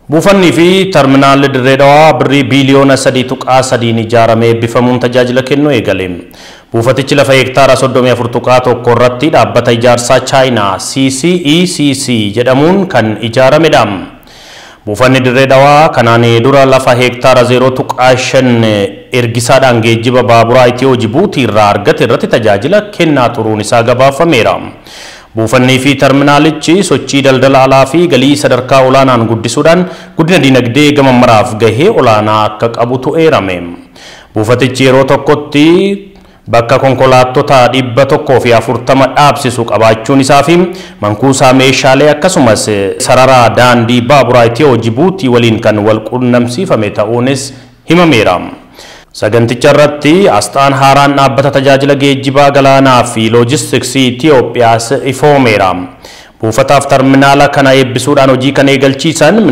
Buufannii fi terminaalli Dirree Dhawaa birrii biiliyoona 3.3 ijaaramee eebbifamuun tajaajila kennuu eegale. Buufatichi lafa hektaara 34.1 irratti dhaabbata ijaarsaa Chaayinaa CCECC jedhamuun kan ijaaramedha. Buufanni Dirree Dhawaa kanaan dura lafa hektaara 0.5 ergisaadhaan geejjiba baaburaa Itiyoo Jibuutii irraa argate irratti tajaajila kennaa turuun isaa gabaafameera. Buufannii fi terminaalichi sochii daldala alaa fi galii sadarkaa olaanaan guddisuudhaan guddina dinagdee gama maraaf gahee olaanaa akka qabutu eerame. Buufatichi yeroo tokkotti bakka konkolaattota 140 dhaabsisu qabaachuun isaa fi mankuusaa meeshaalee akkasumas sarara daandii baaburaa Itiyoo Jibuutii waliin kan wal qunnamsiifame ta'uunis himameera. Saganticha irratti asxaan haaraan dhaabbata tajaajila geejjibaa galaanaa fi loojistiksii Itiyoophiyaas ifoomeera. Buufataaf terminaala kana eebbisuudhaan hojii kan eegalchiisan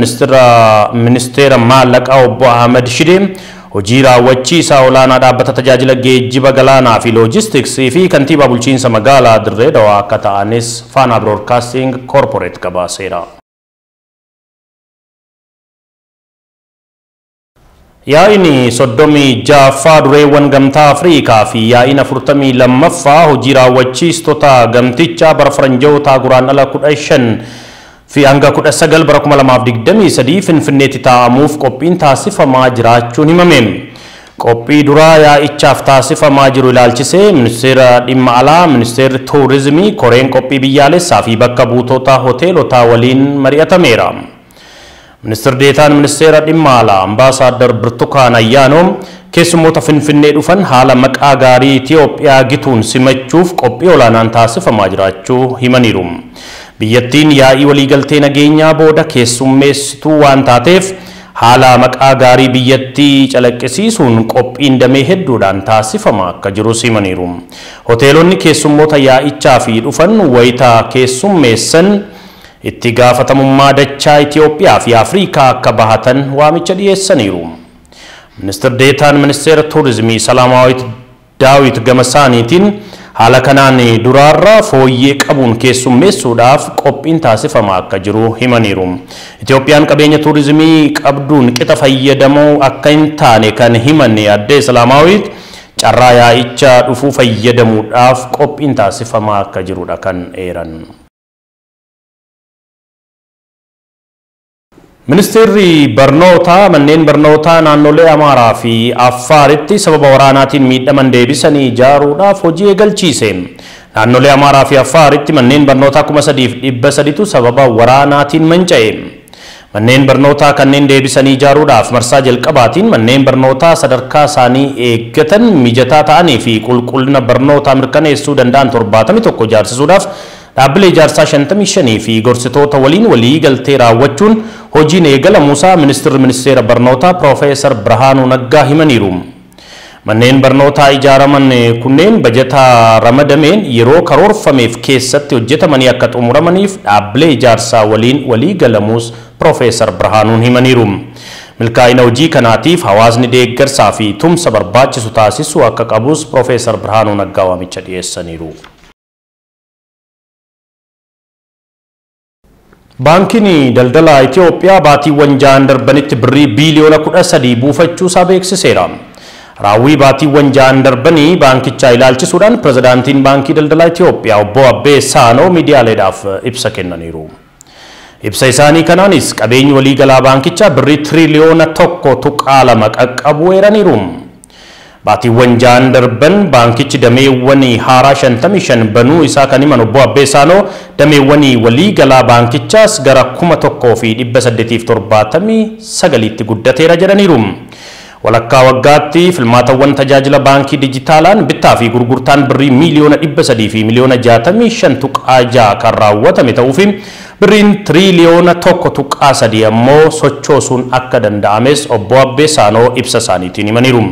ministeera maallaqaa obbo Ahmed Shidee, hojii raawwachiisaa olaanaa dhaabbata tajaajila geejjiba galaanaa fi loojistiksii fi kantiibaa bulchiinsa magaalaa Dirree Dhawaa akka ta'anis Faanaa Broadcasting Corporate gabaaseera. Yaa'in 36ffaa dureewwan gamtaa Afriikaa fi yaa'in 42ffaa hojii raawwachiistota gamtichaa bara faranjoota guraandhala 15 fi hanga 19 bara 2023 Finfinneetti taa'amuuf qophiin taasifamaa jiraachuun himame. Qophii duraa yaa'ichaaf taasifamaa jiru ilaalchisee ministeera dhimma alaa, ministeerri tuurizimii, koreen qophii biyyaalessaa fi bakka buutota hoteelotaa waliin mari'atameera. Ministeer Deetaan ministeera dhimma alaa Ambaasaadar Birtukaan Ayyaanoo keessummoota Finfinnee dhufan haala maqaa gaarii Itiyoophiyaa gituun simachuuf qophii olaanaan taasifamaa jiraachuu himaniiru. Biyyattiin yaa'ii waliigaltee nageenyaa booda keessummeessituu waan taateef haala maqaa gaarii biyyattii calaqqisiisuun qophiin damee hedduudhaan taasifamaa akka jirus himaniiru. Hoteelonni keessummoota yaa'ichaa fi dhufan wayitaa keessummeessan itti gaafatamummaa dachaa Itiyoophiyaa fi Afrikaa akka bahatan waamicha dhiyeessaniiru. Ministeer Deetaan ministeera tuurizimii Salaamaawit Daawit gama isaaniitiin haala kanaan duraarra fooyyee qabuun keessummeessuudhaaf qophiin taasifamaa akka jiru himaniiru. Itiyoophiyaan qabeenya tuurizimii qabduun qixa fayyadamoo akka hin taane kan himan addee Salaamaawit carraa yaa'icha dhufuu fayyadamuudhaaf qophiin taasifamaa akka jirudha kan eeran. Ministeerri barnootaa manneen barnootaa naannolee Amaaraa fi Affaaritti sababa waraanaatiin miidhaman deebisanii ijaaruudhaaf hojii eegalchiise. Naannolee Amaaraa fi Affaaritti manneen barnootaa 3,300tu sababa waraanaatiin manca'e. Manneen barnootaa kanneen deebisanii ijaaruudhaaf marsaa jalqabaatiin manneen barnootaa sadarkaa isaanii eeggatan mijataa ta'anii fi qulqullina barnootaa mirkaneessuu danda'an 71 ijaarsisuudhaaf dhaabbilee ijaarsaa 55 fi gorsitoota waliin walii galtee raawwachuun hojiin eegalamuusaa ministeerri ministeera barnootaa Piroofeesar Birhaanuu Naggaa himaniiru. Manneen barnootaa ijaaraman kunneen bajataa ramadameen yeroo karoorfameef keessatti hojjetamanii akka xumuramaniif dhaabbilee ijaarsaa waliin walii galamuus Piroofeesar Birhaanuun himaniiru. Milkaa'ina hojii kanaatiif hawaasni deeggarsaa fi tumsa barbaachisu taasisuu akka qabus Piroofeesar Birhaanuu Naggaa waamicha dhiyeessaniiru. Baankiin daldala Itiyoophiyaa baatiiwwan ja'an darbanitti birrii biiliyoona 13 buufachuusaa beeksiseera. Raawwii baatiiwwan ja'an darbanii baankichaa ilaalchisuudhaan pirezidaantiin Baankii Daldala Itiyoophiyaa obbo Abbee Saanoo miidiyaaleedhaaf ibsa kennaniiru. Ibsa isaanii kanaanis qabeenyi waliigalaa baankichaa birrii tiriliyoona 1.2 qaqqabu eeraniiru. Baatiiwwan ja'an darban baankichi dameewwan haaraa 55 banuu isaa kan himan obbo Abbee Saanoo dameewwan waliigalaa baankichaas gara 1879tti guddateera jedhaniiru. Walakkaa waggaatti filmaatawwan tajaajila baankii dijitaalaan bittaa fi gurgurtaan birrii miiliyoona 300 fi miiliyoona 65.6 kan raawwatame ta'uu fi birriin tiriliyoona 1.3 ammoo sochoosuun akka danda'ames obbo Abbee Saanoo ibsa isaaniitiin himaniiru.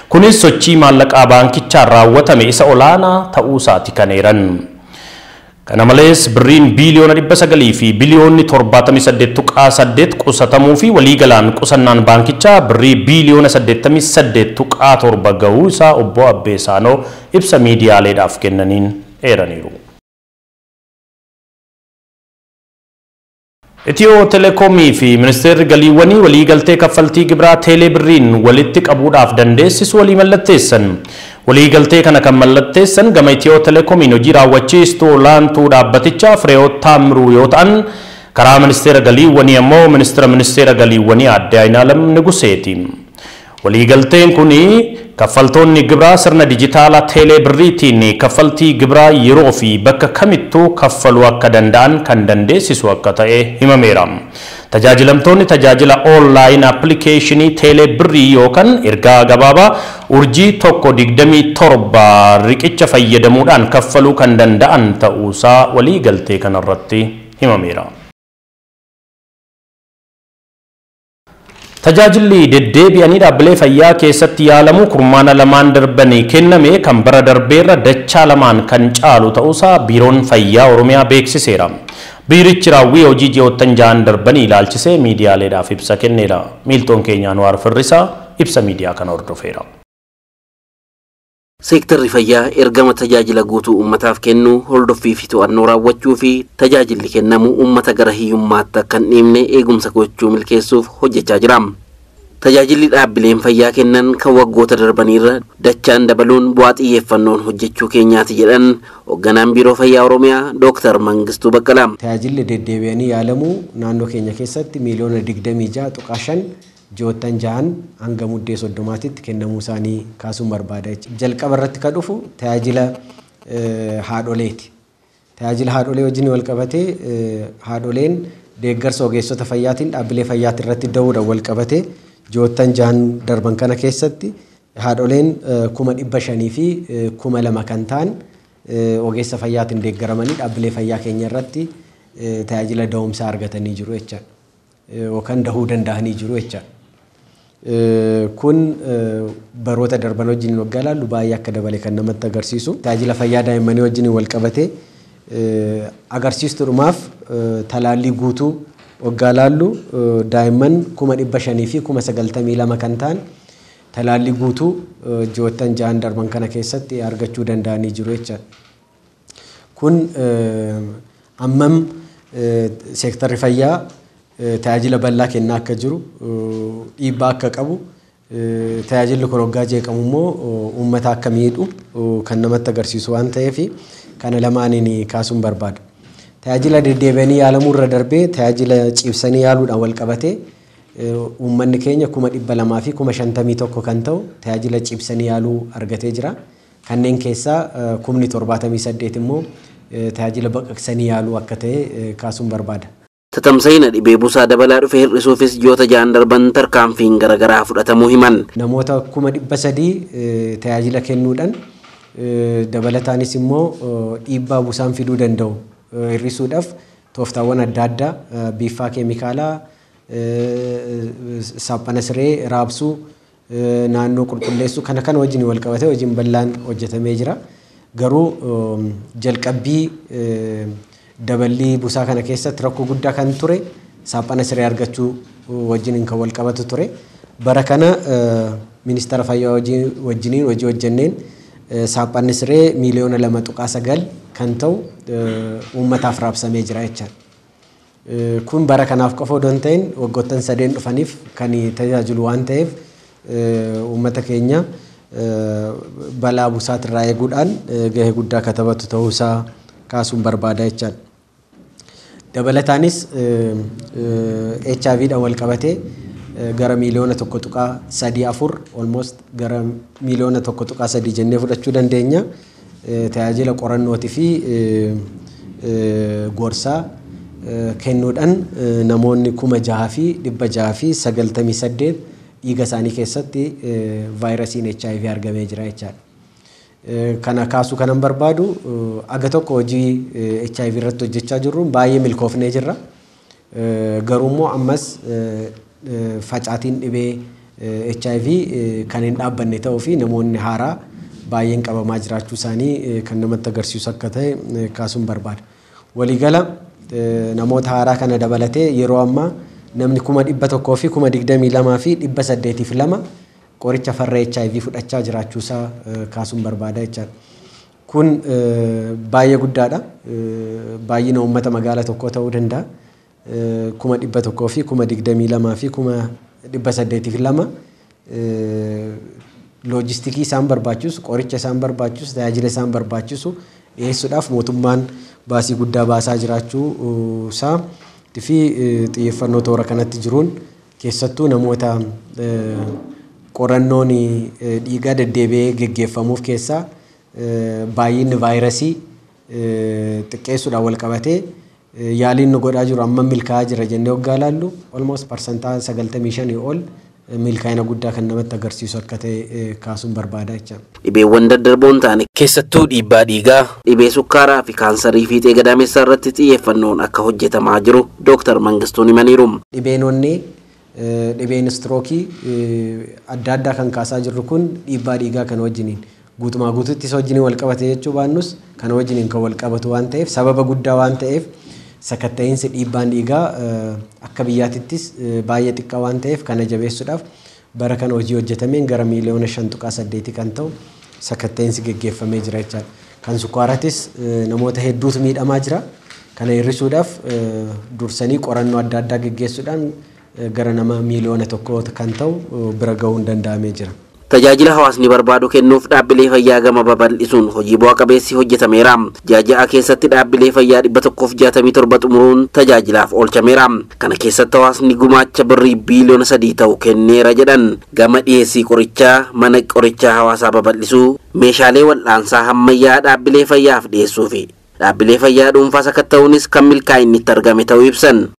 Kunis sochii maallaqaa baankichaan raawwatame isa olaanaa ta'uu isaati kan eeran. Kana malees birriin biiliyoona 900 fi biliyoonni 78.8 qusatamuu fi waliigalaan qusannaan baankichaa birrii biiliyoona 88.7 gahuu isaa obbo Abbee Saanoo ibsa miidiyaaleedhaaf kennaniin eeraniiru. Itiyoo Telekoomii fi Ministeerri Galiiwwanii waliigaltee kaffaltii gibiraa teelee birriin walitti qabuudhaaf dandeessisu walii mallatteessan. Waliigaltee kana kan mallatteessan gama Itiyoo Telekoomiin hojii raawwachiistuu olaantuu dhaabbatichaa Fireewoot Taammiruu yoo ta'an, karaa Ministeera Galiiwwanii ammoo Ministeera Galiiwwanii Aadde Ayinaalam Niguseeti. Waliigalteen kun kaffaltoonni gibiraa sirna dijitaalaa teelee birriitiin kaffaltii gibiraa yeroo fi bakka kamittuu kaffaluu akka danda'an kan dandeessisu akka ta'e himameera. Tajaajilamtoonni tajaajila oonlaayin appilikeeshinii teelee birrii yookaan ergaa gabaabaa urjii 127 riqicha fayyadamuudhaan kaffaluu kan danda'an ta'uusaa waliigaltee kanarratti himameera. Tajaajilli deddeebi'anii dhaabbilee fayyaa keessatti yaalamu kurmaana lamaan darbanii kenname kan bara darbeerra dachaa lamaan kan caalu ta'uusaa Biiroon Fayyaa Oromiyaa beeksiseera. Biirichi raawwii hojii ji'oottan 6 darbanii ilaalchisee miidiyaaleedhaaf ibsa kenneera. Miiltoon keenya Anwaar Firrisaa ibsa miidiyaa kana hordofeera. Seektarri fayyaa ergama tajaajila guutuu uummataaf kennu hordoffii fi to'annoo raawwachuu fi tajaajilli kennamu uummata gara hiyyummaatti akka hin dhiibne eegumsa gochuu milkeessuuf hojjechaa jira. Tajaajilli dhaabbileen fayyaa kennan kan waggoota darbaniirra dachaan dabaluun bu'aa xiyyeeffannoon hojjechuu keenyaati jedhan hoogganaan Biiroo Fayyaa Oromiyaa Dooktar Mangistuu Baqqalaa. Tajaajilli deddeebi'anii yaalamuu naannoo keenya keessatti miiliyoona 26.5 ji'oottan 6 hanga muddee 30tti kennamuu isaanii kaasuun barbaada. Jalqaba irratti kan dhufu tajaajila haadholeeti. Tajaajila haadholee wajjin wal qabatee haadholeen deeggarsa ogeessota fayyaatiin dhaabbilee fayyaatti irratti da'uudhaan wal qabatee ji'oottan 6 darban kana keessatti haadholeen 500,000 fi 2,000 kan ta'an ogeessa fayyaatiin deeggaramanii dhaabbilee fayyaa keenya irratti tajaajila da'umsaa argatanii jiru jechaadha. Yookaan dahuu danda'anii jiru jechaadha. Kun baroota darban wajjin waggaa ilaallu baay'ee akka dabale kan namatti agarsiisu. Tajaajila fayyaa daa'immanii wajjin wal qabatee agarsiistuudhumaaf talaallii guutuu waggaa ilaallu daa'imman 500,000 fi 92,000 kan ta'an talaallii guutuu ji'oottan 6 darban kana keessatti argachuu danda'anii jiru jechaadha. Kun ammam seektarri fayyaa tajaajila bal'aa kennaa akka jiru dhiibbaa akka qabu tajaajilli kun waggaa jeeqamu immoo uummata akka miidhu kan namatti agarsiisu waan ta'eef kana lamaaniin kaasuun barbaada. Tajaajila deddeebi'anii yaalamuu irra darbee tajaajila ciibsanii yaaluudhaan wal qabatee uummanni keenya 200,000 fi 51,000 kan ta'u tajaajila ciibsanii yaaluu argatee jira. Kanneen keessaa 78,000 immoo tajaajila baqaqsanii yaaluu akka ta'e kaasuun barbaada. Tatamsa'ina dhibee busaa dabalaa dhufe hir'isuufis ji'oota 6 darban tarkaanfiin garaagaraa fudhatamuu himan. Namoota 300,000 tajaajila kennuudhaan dabalataanis immoo dhiibbaa busaan fiduu danda'u hir'isuudhaaf tooftaawwan adda addaa biiffaa keemikaalaa, saaphana siree raabsuu, naannoo qulqulleessuu kana kan wajjin wal qabatee hojiin bal'aan hojjetamee jira. Garuu jalqabbii daballii busaa kana keessatti rakkoo guddaa kan ture saaphana siree argachuu wajjin kan wal qabatu ture. Bara kana ministeera fayyaa wajjiniin hojii hojjenneen saaphanni siree miiliyoona 2.9 kan ta'u uummataaf raabsamee jira jechaadha. Kun bara kanaaf qofa odoo hin ta'in waggoottan 3 dhufaniif kan tajaajilu waan ta'eef uummata keenya balaa busaatirraa eeguudhaan gahee guddaa akka taphatu ta'uusaa kaasuun barbaada jechaadha. Dabalataanis HIV dhaan wal qabatee gara miiliyoona 1.34 almost gara miiliyoona 1.3 jennee fudhachuu dandeenya. Tajaajila qorannootii fi gorsaa kennuudhaan namoonni 6,698 dhiiga isaanii keessatti vaayirasiin HIV argamee jira jechaadha. Kana kaasuu kanan barbaadu aga tokko hojii HIV irratti hojjechaa jirru baay'ee milkoofnee jirra. Garuu immoo ammas facaatiin dhibee HIV kan hin dhaabbanne ta'uu fi namoonni haaraa baay'een qabamaa jiraachuu isaanii kan namatti agarsiisu akka ta'e kaasuun barbaada. Waliigala namoota haaraa kana dabalatee yeroo ammaa namni 122,802 qoricha farra HIV fudhachaa jiraachuusaa kaasuun barbaada jechaadha. Kun baay'ee guddaadha. Baay'ina uummata magaalaa tokkoo ta'uu danda'a. 122,802 fi 802 loojistikii isaan barbaachisu, qoricha isaan barbaachisu, tajaajila isaan barbaachisu dhiyeessuudhaaf mootummaan baasii guddaa baasaa jiraachuu isaa fi xiyyeeffannoo toora kanatti jiruun keessattuu namoota qorannoon dhiigaa deddeebi'ee geggeeffamuuf keessaa baay'inni vaayirasii xiqqeessuudhaan wal qabatee yaaliin nu godhaa jiru amma milkaa'aa jira jennee hoggaa ilaallu almost 95% ol milkaa'ina guddaa kan namatti agarsiisu akka ta'e kaasuun barbaada jecha. Dhibeewwan daddarboon ta'an keessattuu dhiibbaa dhiigaa, dhibee sukkaaraa fi kaansarii fiixee gadameessaa irratti xiyyeeffannoon akka hojjetamaa jiru Dooktar Mangistuun himaniiru. Dhibeen onnee, dhibeen istirookii adda addaa kan kaasaa jirru kun dhiibbaa dhiigaa kan wajjiniin guutumaa guutuutti isa wajjiniin wal qabate jechuu baannus kan wajjiniin kan wal qabatu waan ta'eef sababa guddaa waan ta'eef sakatta'iinsi dhiibbaan dhiigaa akka biyyaatittis baay'ee xiqqaa waan ta'eef kana jabeessuudhaaf bara kana hojii hojjetameen gara miiliyoona 5.8 kan ta'u sakatta'iinsi geggeeffamee jira jechaadha. Kan sukkaaratis namoota hedduutu miidhamaa jira. Kana hir'isuudhaaf dursanii qorannoo adda addaa geggeessuudhaan gara nama miiliyoona 1 kan ta'u bira ga'uun danda'amee jira. Tajaajila hawaasni barbaadu kennuuf dhaabbilee fayyaa gama babal'isuun hojii bu'a qabeessi hojjetameera. Ji'a keessatti dhaabbilee fayyaa 167 xumuruun tajaajilaaf oolchameera. Kana keessatti hawaasni gumaacha birrii biiliyoona 3 ta'u kenneera jedhan. Gama dhiyeessii qorichaa, mana qorichaa hawaasaa babal'isuu, meeshaalee wal'aansaa ammayyaa dhaabbilee fayyaaf dhiyeessuu fi dhaabbilee fayyaa dhuunfaa sakatta'uunis kan milkaa'inni itti argame ta'uu ibsan.